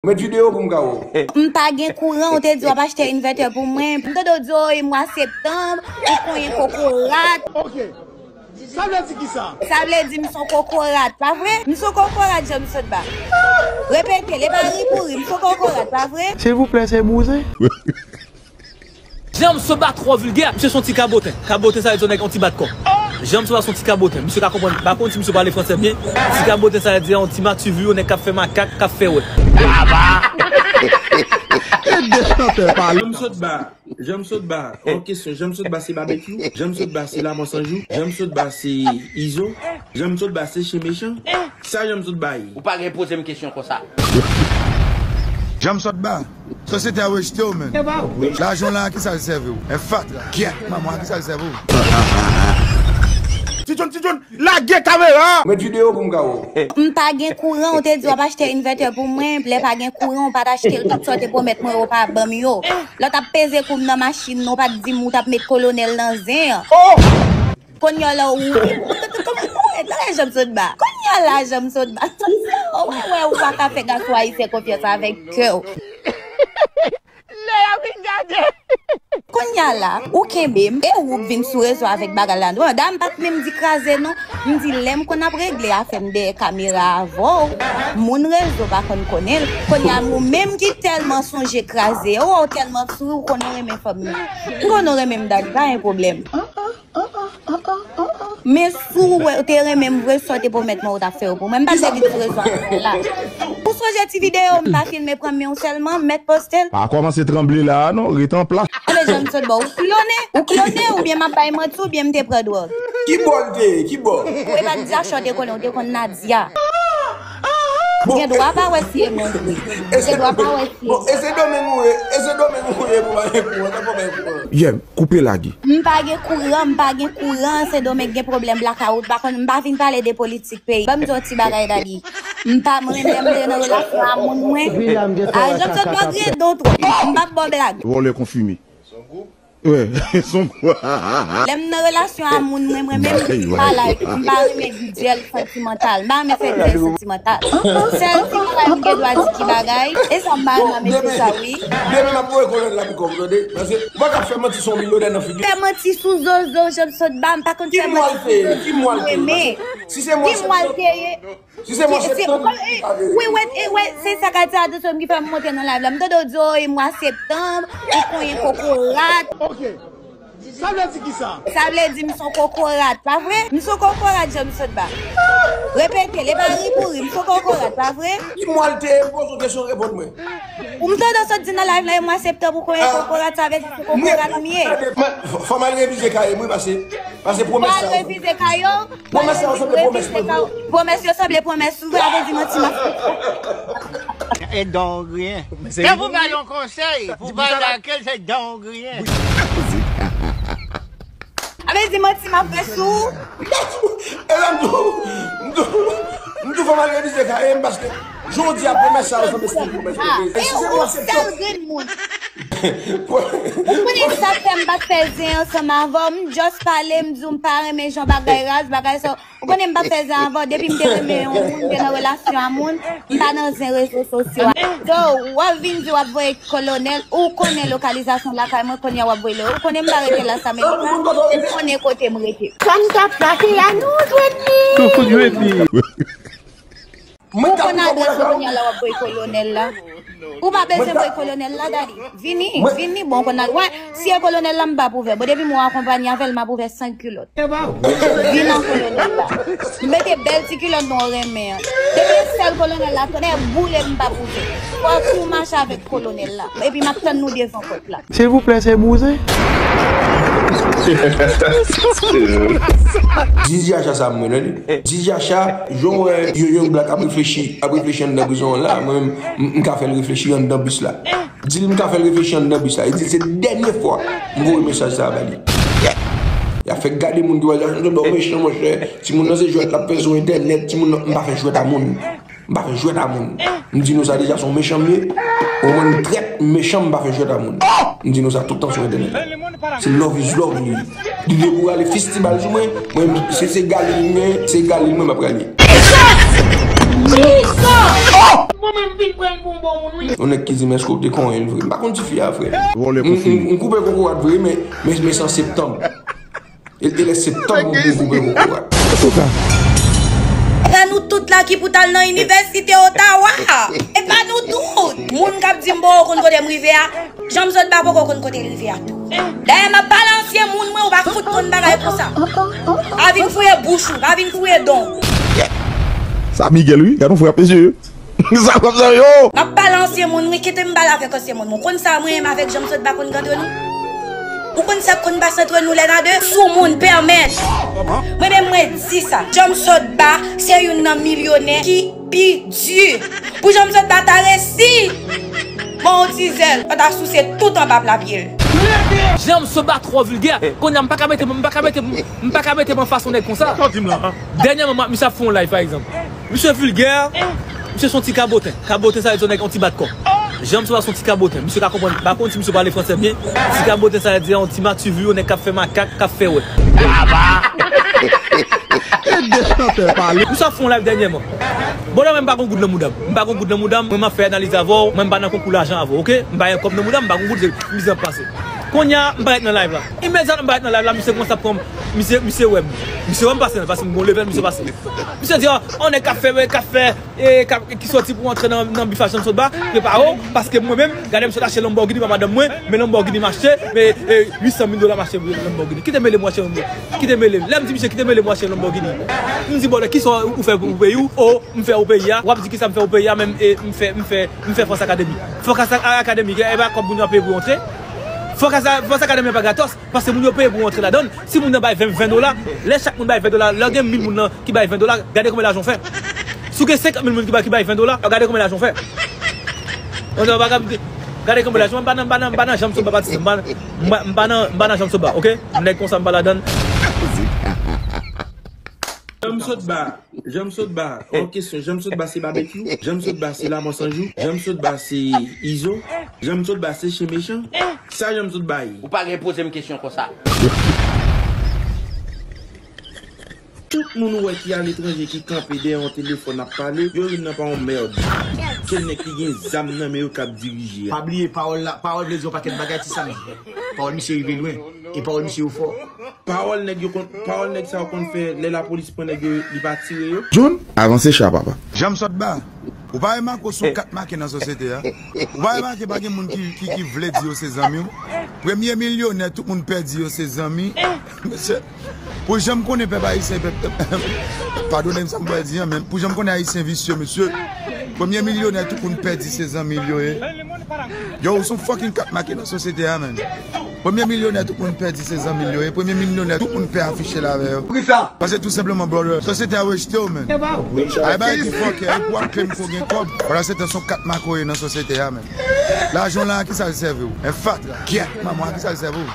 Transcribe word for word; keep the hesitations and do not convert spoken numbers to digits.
Met videyo pou m ka wè w. M pa gen kouran, ou te di w ap achte envètè pou mwen. M tande w di, o, e mwa septanm, ou konyen kokorat. Ok. Sa vle di ki sa? Sa vle di m se yon kokorat, pa vre? M se yon kokorat, Jan m sot ba. Repete l, e pa ri pou ri, m se yon kokorat, pa vre? Silvouplè, se bouzen. Jan m sot ba twò vilgè, misye se yon ti kaboten. Kaboten sa vle di yon nèg, yon ti bat kò. Jan m sot ba se yon ti kaboten, misye ka konprann, m pa konn si misye pale fransè byen. Ti kaboten sa vle di yon ti mativu, yon nèg k ap fè makak, k ap fè wè. Jan m sot ba, jan m sot ba, yon kesyon, jan m sot ba se Babekyou, jan m sot ba se Lamò San Jou, jan m sot ba se Izo, jan m sot ba se Chen Mechan. Sa jan m sot ba ye? Ou pa gen poze m kesyon konsa. Jan m sot ba. Sosyete a rejte w, menm. Lajan w la, a kisa l sèvi w? Enfatra. Kyèt, manman, a kisa l sèvi w? Ti John, Ti John, lage kamera! Met videyo pou m ka wè w. M pa gen kouran, ou te di w ap achte envètè pou mwen. Lè pa gen kouran, ou pa t achte l, tout sa w te pwomèt mwen, ou pa ban m yo. Lè w t ap peze kou m nan machin nan, ou pa t di m ou t ap met kolonèl nan zen an. Kounye a la ou, tande jan m sot ba. Kounye a la jan m sot ba. Ou wè, wè, ou pa ka fè gason ayisyen konfyans avèk kè w. Lè y ap vin gade. Kounye a la, ou kenbe m, e ou k vin sou rezo avèk bagay la. Bon, da m pa t menm di kraze non. M di lè m konn ap regle afè m dèyè kamera avè w, moun rezo pa konn konnen l. Kounye a, ou menm ki tèlman sonje kraze, ou, ou tèlman souri, ou konn ou renmen fanm nan. M konn ou renmen m, dat, pa gen pwoblèm. Men si w wè, ou te renmen m vre, sa w te pwomèt mwen ou t ap fè yo pou mwen. M pa t vle vin sou rezo a la. Ou sonje ti videyo m pa filme pran men w sèlman, m mèt poste l. Pa kòmanse tranble la a non, ret an plas. Tande jan m sot ba w, ou klone, ou klone, oubyen m ap bay manti, oubyen m te pran dwòg. Ki bò l te ye? Ki bò? Ou e pa t Diacha w te konnen, ou te konn Nadia. Ou gen dwa pa wè si e mwen vre. Ou gen dwa pa wè si e mwen. Bon, e Sendomeng ou ye, e Sendomeng ou ye pou pa gen kouran, sa fò pa gen kouran. Yeah, koupe lage. M pa gen kouran, m pa gen kouran, Sendomeng gen pwoblèm blakawout, pa konn, m pa vin pale de politik peyi. Ban m di yon ti bagay, Daddy. M pa, mwen menm, lè m te nan relasyon a moun mwen, a, jan m sot ba w griyen don twòp. M p ap ba w blag. Vòlè konfime. Wè, son gwo. Lè m nan relasyon a moun mwen, mwen menm, m pa like, m pa renmen di dyèl santimantal. M pa renmen fè dyèl santimantal. Sèl ti bagay m gen dwa di ki bagay, e sa m pa renmen mesye sa, wi. Demen m ap voye kolonèl la pou kò w, tande? Paske ou pa ka fè manti sou yon milyonè nan figi. Fè manti sou zozo, jan m sot ba, m pa konn fè manti sou zozo. Ki mwa l te ye? Ki mwa l te ye? Paske si se mwa septanm, si se mwa septanm, wi, wè, e, wè, se sa k ap di a, de sèm ki fè m monte nan live la. M tande w di, o, e mwa septanm, ou konyen kokorat. Ok. Sa vle di ki sa? Sa vle di m se yon kokorat, pa vre? M se yon kokorat, jan m sot ba. Repete l, e pa ri pou ri, m se yon kokorat, pa vre? Ki mwa l te ye? M poze w kesyon, reponn mwen. Ou m tande w sot di nan live la, e mwa septanm ou konyen kokorat, sa vle di se kokorat m ye. Fò m al revize kaye m, wi, paske, paske pwomès sa yo. Fò al revize kaye w, fò al revize kaye w. Pwomès yo sanble pwomès sou, sa vle di manti m ap fè. E don griyen. Se pou ba yon konsèy, pou ba lage se don griyen. A vle di manti m ap fè sou. E la m tou, m tou, m tou fò m al revize kaye m paske jan w di a pwomès sa yo sanble se pwomès mwen. E si se mwen se sèl grenn moun. Ou konnen sa fè m pa t fè zen ansanm avè w, m just pale, m di w m pa renmen jan bagay raz, bagay sa. Ou konnen m pa t fè zen avè w, depi m te renmen yon moun, m te nan relasyon a moun, m pa nan zen rezo sosyo a. So, w ap vin di w ap voye kolonèl, ou konnen lokalizasyon lakay mwen, kounye a w ap voye lo. Ou konnen m pa rete Las Americas, ou konnen kote m rete. Sa m t ap chache a, nou jwenn li. Nou fout jwenn li. Ou konn adrès ou kounye a la w ap voye kolonèl la. Ou pa bezwen voye kolonèl la, Daddy. Vini, vini, bon, konn al. Wè, si e kolonèl la, m p ap ouvè. Bon, depi m wè w akonpanye avè l, m ap ouvè senk kilòt. Vin nan kolonèl la. M mete bèl ti kilòt nou renmen an. Depi e sèl kolonèl la, tonnè boule m p ap ouvè. Fò tou mache avèk kolonèl la. Epi m ap tann nou devan pòt la. Silvouplè, se bouzen. Didi Acha sa m wè, non, li. Didi Acha, jan w wè Young Black ap reflechi, ap reflechi anndan prizon an la, mwen menm, m, m ka fè l reflechi anndan bis la. Di l m ka fè l reflechi anndan bis la. E di l se dènye fwa m voye mesaj sa a ba li. Y ap fè gade moun ki wè Jachan Tondò mechan, monchè. Timoun nan se jwèt l ap fè sou entènèt. Timoun nan, m pa fè jwèt a moun. M pa fè jwèt a moun. M di nou sa deja, se yon mechan m ye. Yon moun trèt, mechan, m pa fè jwèt a moun. M di nou sa tout tan sou entènèt. Se love is love li ye. Li depourale fistibal sou mwen, mwen, se, se galil mwen, se galil mwen m ap rale. Ou menm vin pran l pou yon bon moun, wi. Yon nèg ki di m, èske w te konyen l vre? M pa konn tifi a, frè. Vòlè pou fini. M koupe kokorat vre, men, men, men se an septanm. E, e lè septanm, ou, ou koupe kokorat. Antouka. E pa nou tout la ki pou t al nan Inivèsite Ottawa. E pa nou tout. Moun k ap di m bon, ou konn kote m rive a. Jan m sot ba poko konn kote l rive a tou. Dayè, m ap pale ansyen moun mwen, ou pa fout konn bagay konsa. Pa vin fouye bouch ou, pa vin fouye don. Sa Miguel, wi. Gad yon frè ap mesye. Sa pap sa yo. M ap pale ansyen moun, wi, kite m pale avèk ansyen moun. Ou konn sa mwen menm avèk jan m sot ba konn antre nou? Ou konn sa k konn pase antre nou lè n a de? Sou moun pèmèt. Mwen menm mwen di sa. Jan m sot ba, se youn nan milyonè ki pi di. Pou jan m sot ba ta resi. Bon, yon ti zèl, yo ta souse tout anba pla pye l. Jan m sot ba twò vilgè. Kounye a m pa ka mete, m pa ka mete, m pa ka mete m anfas yon nèg konsa. Sa w di m la? Dènyèman, misye ap fè yon live, pa egzanp. Misye vilgè, misye se yon ti kaboten. Kaboten sa vle di yon nèg, yon ti bat kò. Jan m sot ba se yon ti kaboten. Misye ka konprann, m pa konn si misye pale fransè byen. Ti kaboten sa vle di yon ti mativu, yon nèg k ap fè makak, k ap fè wè. Kite de chantè pale. Misye ap fè yon live dènyèman. Bon, la, mwen, m pa gon goud nan mouda m. M pa gon goud nan mouda m. Mwen, m ap fè analiz avè w. Mwen, m pa nan konkou lajan avè w, oke? M pa gen kòb nan mouda m, m pa gon goud, se mizè m ap pase. Kounye a, m parèt nan live la. Imedyatman m parèt nan live la, misye kòmanse ap pran m. Misye, misye wè m. Misye wè m pase, paske m gon level, misye pase. Misye di, "Ò, on nèg k ap fè, k ap fè, e, k ap, ki sòti pou antre nan, nan bif a Jan m sot ba, prepare w, paske mwen menm, gade m sot achte Lamborghini pa madanm mwen, men Lamborghini m achte, men, e, uit san mil dola m achte Lamborghini." Kite mele m, w achte Lamborghini. Kite mele m. Lè m di misye, "Kite mele m, w achte Lamborghini." M di, "Bon, kisa ou fè pou peyi w?" "O, m fè pou peyi a." W ap di, "Kisa m fè pou peyi a?" Menm, e, m fè, m fè, m fè Fòs Akademi. Fòs Akademi, e pa kòb moun yo ap peye pou antre. Fòs Akademi pa gratis. Paske moun yo peye pou antre ladan l. Si moun nan bay ven, ven dola, lè chak moun bay ven dola, lè w gen mil moun nan ki bay ven dola, gade konbyen lajan w fè. Si w gen senkant mil moun ki bay, ki bay ven dola, gade konbyen lajan w fè. Gade konbyen lajan, m pa nan, m pa nan, m pa nan Jan m sot ba, m pa, m pa, m pa nan, m pa nan Jan m sot ba, oke? Nèg konsa m pa ladan l. Jan m sot ba, Jan m sot ba, yon kesyon, Jan m sot ba se Babekyou, Jan m sot ba se Lamò San Jou, Jan m sot ba se Izo, Jan m sot ba se Chen Mechan. Sa Jan m sot ba ye? Ou pa gen poze m kesyon konsa. Tout moun ou wè ki aletranje ki kanpe dèyè yon telefòn ap pale, yo youn nan pa yon mèd. Se nèg ki gen zam nan men yo k ap dirije a. Pa bliye pawòl la, pawòl vle di yon pakèt bagay ti Samy. Pawòl misye rive lwen, e pawòl misye yo fò. Pawòl nèg yo konn, pawòl nèg sa yo konn fè lè lapolis pran nèg yo, li pa tire yo. John, avanse cha papa. Jan m sot ba. Ou pa remake w se yon kat make nan sosyete a? Ou pa remake pa gen moun ki, ki, ki vle di yo se zanmi w? Premye milyonè tout moun pè di yo se zanmi. Mesye, pou jan m konnen pèp ayisyen, pèp, padone m sa m pral di an, men pou jan m konnen ayisyen visye, mesye, premye milyonè tout moun pè di se zanmi l yo ye. Yo, ou se yon fucking kat make nan sosyete a, menn. Premye milyonè tout moun pè di se zanmi l yo ye. Premye milyonè tout moun pè afiche l avè yo. Poukisa? Paske tou senpleman, brother, sosyete a rejte w, menn. Ay bay ki fòkè, epi w ap klem ko gen kòb. Wala, se tan son kat make w ye nan sosyete a, menn. Lajan w la, a kisa l sèvi w? En fatra. Kyèt, manman, a kisa l sèvi w?